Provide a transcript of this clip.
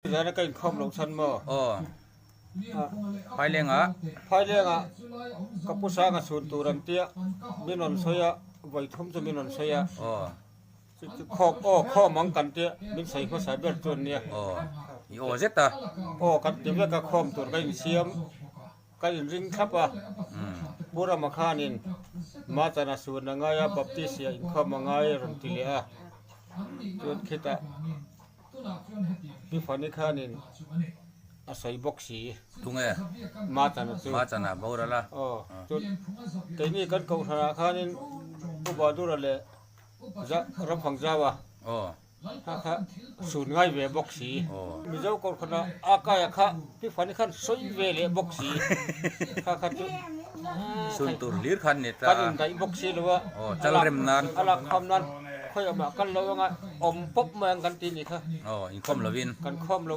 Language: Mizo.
Zana ka inkhawm loh chhan maw? Aw. Phailengah. Phailengah ka pu Sanga chhun tur an tia, min rawn sawi a, vawi thum chu min rawn sawi a. Aw. Chu chu khawm, aw khawm ang kan tia, min sawi hmasa ber chu an nia. Aw. I aw zet a. Aw kan ti vek a, khawm tur ka insiam, ka inring thlap a. Pu Rama khanin Machana sun a ngai a, Baptist ah inkhawm a ngai a rawn ti leh a. Chuan khitah. Pi Fani khanin a sawi bawk si. Tunge? Machana chu. Machana boral a. Aw, chuan keini kan kohhranah khanin Pu Badura leh Ramfang Zaua Aw. kha kha sun ngai ve bawk si. Aw. Mizo kohhranah a kaia kha Pi Fani khan sawi ve leh bawk si. Kha kha chu Sun tur hlir khan ni ta. Kan indaih bawk si lo a. Aw, chal rem nan. A lak kham nan. Khawiah mah kal lo anga awm pawp mai ang kan ti ni kha. Aw, inkhawm lovin. Kan khawm lo.